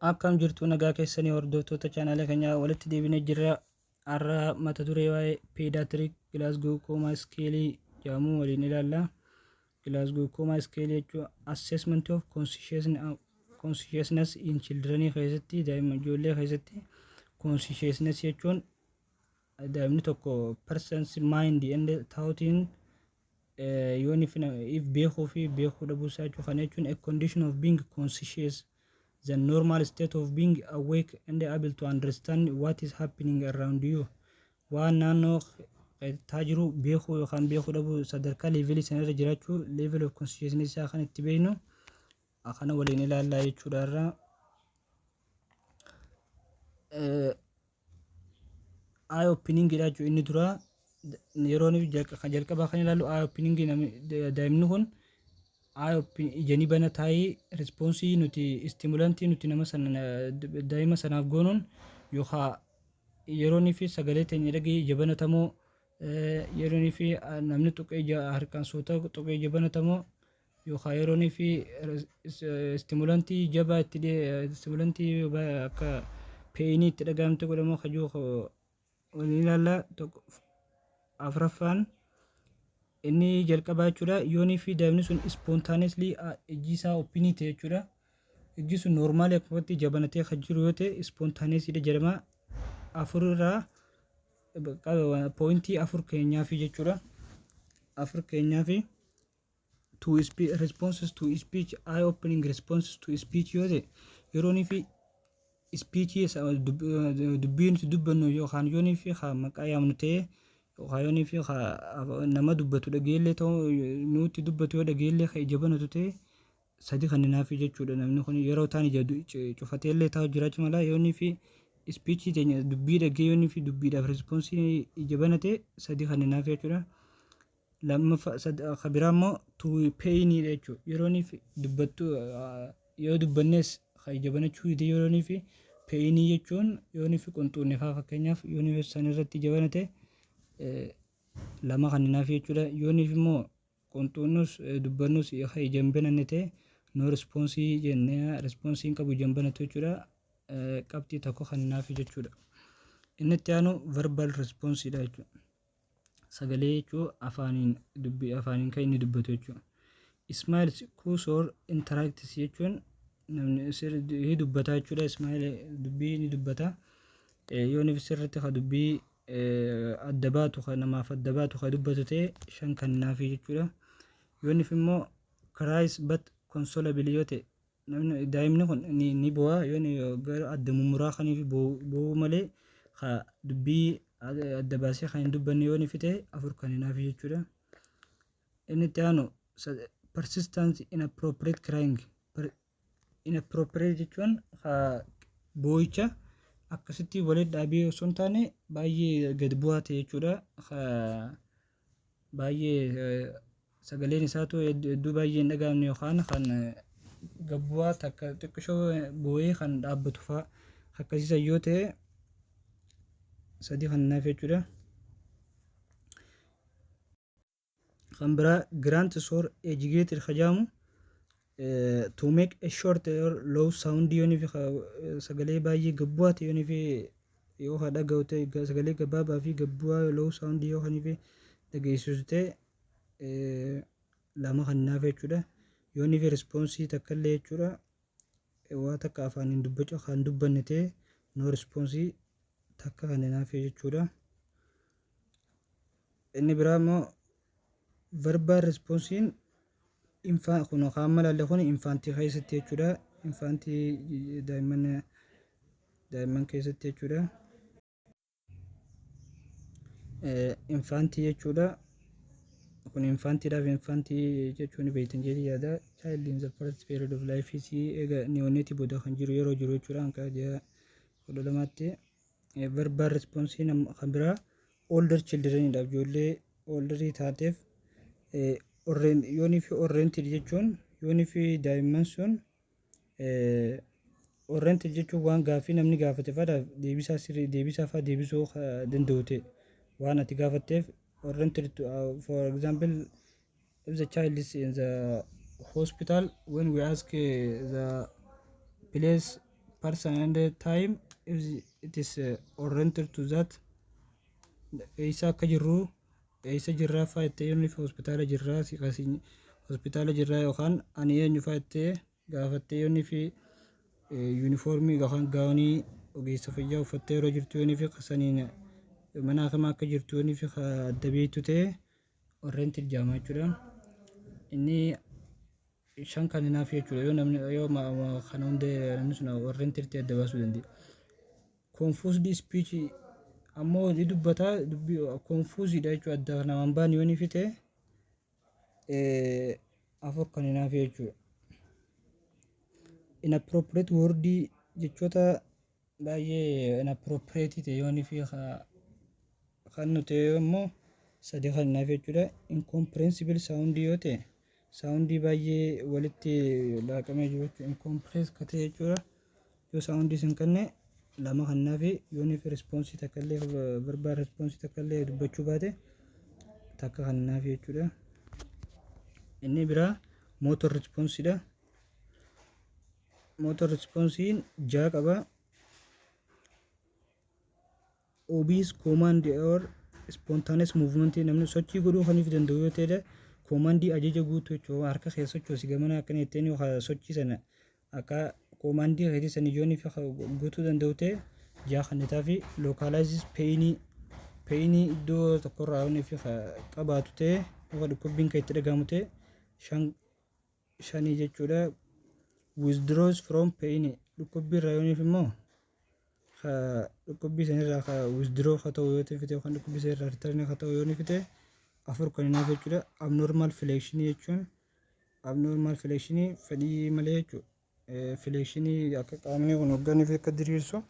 Akkam jirtu, nagaa keessanii? Hordoftoota chaanaala keenyaa, walitti deebinee jirra. Har'a mata duree waa'ee Pediatric Glasgow Coma Scale jedhamu waliin ilaalla. Glasgow Coma Scale jechuun assessment of consciousness in children keessatti, daa'ima ijoollee keessatti. Consciousness jechuun daa'imni tokko person's mind and thought yoon if beekuu fi beekuu dhabuu isaa jechuu. Kana jechuun a condition of being conscious, the normal state of being awake and able to understand what is happening around you. Waan naannoo taa jiru beekuu yookaan beekuu dhabuu, sadarkaa levelii sanarra jiraachuu, level of consciousness isaa kan itti beeknu kana waliin ilaallaa jechuudha irraa. Eye opening dha jechuudha inni duraa. Yeroo inni jalqabaa kan ilaallu eye opening, daa'imni kun eye open ija ni bana taa'ee responsii nuti, stimulantii nuti nama sana, daa'ima sanaaf goonuun, yookaan yeroo inni fi sagalee teenya dhagee ija banatamoo, yeroo inni fi namni tuqee ija harkaan suuta tuqee ija banatamoo, yookaan yeroo inni fi stimulantii jabaa itti, stimulantii akka painii itti dhaga'amte godhamoo kajuu waliin ilaalla. Tokko afuraffaan inni jalqabaa jechuudha, yoonii fi daa'imni sun spontaneously ijji isaa openii ta'e jechuudha. Ijji sun normalii akkumatti ija banatee kan jiru yoo ta'e, spontaneousiidha jedhama. Afur irraa pointii 4 keenyaafi jechuudha. 4 keenyaafi. To speech, responses to speech, eye opening responses to speech yoo ta'e, yeroonii fi speechii, dubbii nuti dubbannu, yookaan yoonii fi maqaa yaamnu ta'e, yookaan yoonii fi nama dubbatu dhageellee ta'uu, nuti dubbatu yoo dhageellee kan ija banatu ta'e, 3 kenninaafi jechuudha. Namni kun yeroo ta'an ija cufatee illee taa'u jiraachuu mala. Yoonii fi speechii teenya, dubbii dhagee, yoonii fi dubbiidhaaf responsii ija banate, 3 kenninaafi jechuudha. Lammaffaa kan biraa immoo to painiidha jechuudha. Yeroonii fi dubbattu, yoo dubbannes kan ija banachuu dide, yeroonii fi painii jechuun yoonii fi qunxuunne fa'aa fakkeenyaaf, yoonii fi san irratti ija banate, 2 kenninaafi jechuudha. Yoonii fi immoo qunxuunnus dubbannus kan ija hin bananne ta'e, no responsii jennee, responsii hin qabu, ija hin banatu jechuudha. Qabxii 1 kenninaafi jechuudha. Inni itti aanu verbal responsiidha jechuudha. Sagalee jechuun afaaniin dubbii, afaaniin kan inni dubbatu jechuudha. Smiles, coos or interacts jechuun namni ni dubbata jechuudha. Smile, dubbii ni dubbata. Yoo inni sirriitti ka dubbii adda baatu, ka namaaf adda baatu ka dubbatu ta'e, 5 kennaafi jechuudha. Yoo inni immoo cries but consolable yoo ta'e, namni daa'imni kun ni bo'a, yoo inni gara adda mummuraa kaniif bo'uu malee ka dubbii adda baasee kan hin dubbanne yoo inni ta'e, 4 kennaafi jechuudha. Inni itti aanu persistent inappropriate crying. Inappropriate jechuun boo'icha akkasitti walitti dhaabee osoo hin taane baay'ee gad bu'aa ta'e jechuudha. Baay'ee sagaleen isaatu hedduu baay'ee hin dhaga'amne, yookaan kan gad bu'aa takka xiqqishoo boo'ee kan dhaabbatu fa'a akkasiisan yoo ta'e, 3 kennaaf jechuudha. Kan biraa grunts or agitated jedhamu, to make a short or low sound, yoonii fi sagalee baay'ee gad bu'aa ta'e yoonii fi yoo ka dhaga'u ta'e, sagalee gabaabaa fi gad bu'aa, low sound yoo kanii fi dhageessisu ta'e, 2 kennaaf jechuudha. Yoonii fi responsii takka illee jechuudha, waa takka afaaniin dubbachuu kan dubbanne ta'e, no responsii, 1 kennaaf jechuudha. Inni biraa immoo verbal responsiin kun kan amma ilaalle kun infantii keessatti jechuudha. Infantii, daa'imman keessatti jechuudha. Infantii jechuudha. Kun infantiidhaaf, infantii jechuun beektan jedhee yaada. Child in the first period of life is eega neonatii booda kan jiru, yeroo jiru jechuudha, hanga ji'a 12tti. Verbal responsiin kan biraa older childrenidhaaf, ijoollee olderii taateef. Yoonii fi oriented jechuun yoonii fi daa'imman sun oriented jechuun waan gaaffii namni gaafate fadhaaf deebisaa sirrii, deebisaa fa'aa deebisuu danda'u ta'e, waan ati gaafatteef oriented to, for example, if the child is in the hospital, when we ask the place person and time if it is oriented to that. Eessa akka jirru, eessa jirraa faa jettee yoonni hospitaala jirraa si hospitaala jirraa yookaan ani eenyu faa jettee gaafattee, yoonni fi yuunifoormii yookaan gaawonii ogeessa fayyaa uffattee yeroo jirtu, yoonni fi saniin mana hakimaa akka jirtu yoonni fi adda beektu ta'e, oriented jedhama jechuudha. Inni 5 kan hinaaf jechuudha, yoo namni yoo kana hunda namni sun oriented ta'e adda baasuu danda'a. Confused speech ammoo ni dubbata, dubbii confused dha jechuudha, adda namaan baane yoo ni fite, 4 kan hinaaf jechuudha. Inappropriate word, jechoota baay'ee inappropriate ta'e yoo ni fi kan nuti immoo 3 kan hinaaf jechuudha. Incomprehensible sound yoo ta'e, soundii baay'ee walitti laaqamee jiru jechuudha. Incompress ka ta'e jechuudha. Yoo soundii sin kenne 2 kan naafi, yoo ni fi response takka illee, verbal response takka illee dubbachuu baate, 1 kan naafi jechuudha. Inni biraa motor response dha. Motor responsiin 6 qaba. Obeys command or spontaneous movement, namni sochii godhuu kaniif danda'u yoo ta'edha. Commandii, ajaja guutuu jechuudha. Harka kee sochoosi gamana akkana jetteen yoo sochii sana akka commandii keetii sana yoon fi guutuu danda'u ta'e, 6 kan fi. Localizes painii, painii iddoo tokkorraa yoon fi qabaatu ta'e yookaan dhukkubbiin kan itti dhagahamu ta'e, 5 5 jechuudha. Withdraws from pain, dhukkubbii irraa yooniif immoo dhukkubbii sanirraa ka withdraw ka ta'u yoo ta'e yookaan dhukkubbii sanirraa return ka ta'u yoo ni fite, 4 kan hinaaf jechuudha. Abnormal flexion jechuun, abnormal flexion fedhii malee jechuudha. Flexion akka qaamni kun hogganni fi akka diriirsu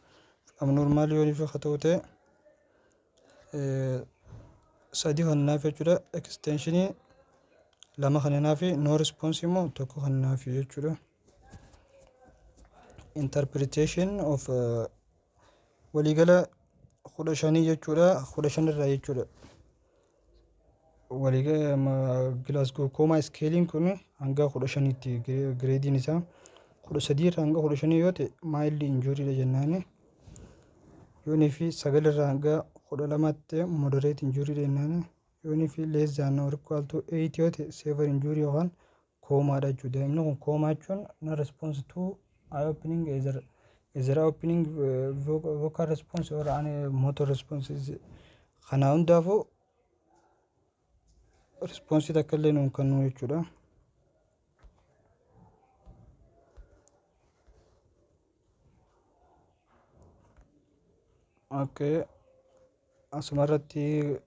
abnormal yoo ni ka ta'u ta'e, 3 kan hinaaf jechuudha. Extension 2 kan hinaaf, no response immoo 1 kan hinaaf jechuudha. Interpretation of waliigala 15 jechuudha, 15 irraa jechuudha. Waliigala Glasgow Coma Scaleiin kun hanga 15tti gradeiin isaa 13 irraa hanga 15 yoo ta'e mild injury dha jennaani. Yoonii fi 9 irraa hanga 12tti moderate injury dha jennaani. Yoonii fi less than or equal to 8 yoo ta'e severe injury yookaan koomaadha jechuudha. Daa'imni kun koomaa jechuun no response to eye opening, either eye opening, vocal response or any motor response. Kana hundaafuu response takka illee nuun kennu jechuudha. Okay. Asuma irratti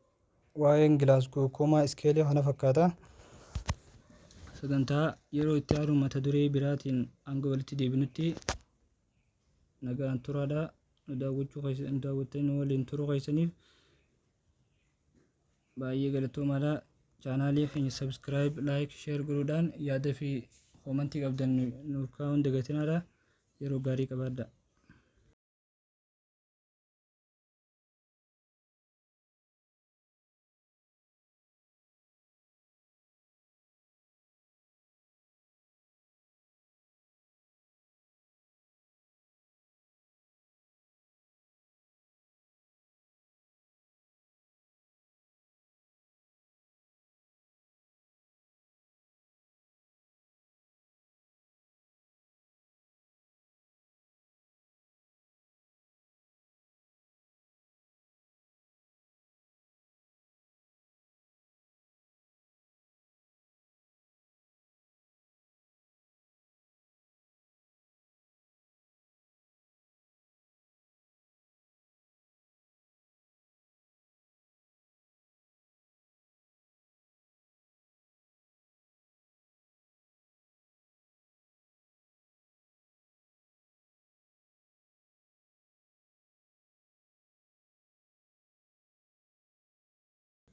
waa'een Glasgow Coma Scale kana fakkaata. Sagantaa yeroo itti aanu mata duree biraatiin hanga walitti deebinutti nagaan turaadha. Nu daawwachuu keessan, nu daawwattanii nu waliin turuu keessaniif baay'ee galatoomaadha. Chaanaalii keenya subscribe, like, share godhuudhaan yaada fi commentii qabdan nuuf kaa'uun dagatinaadha. Yeroo gaarii qabaadha.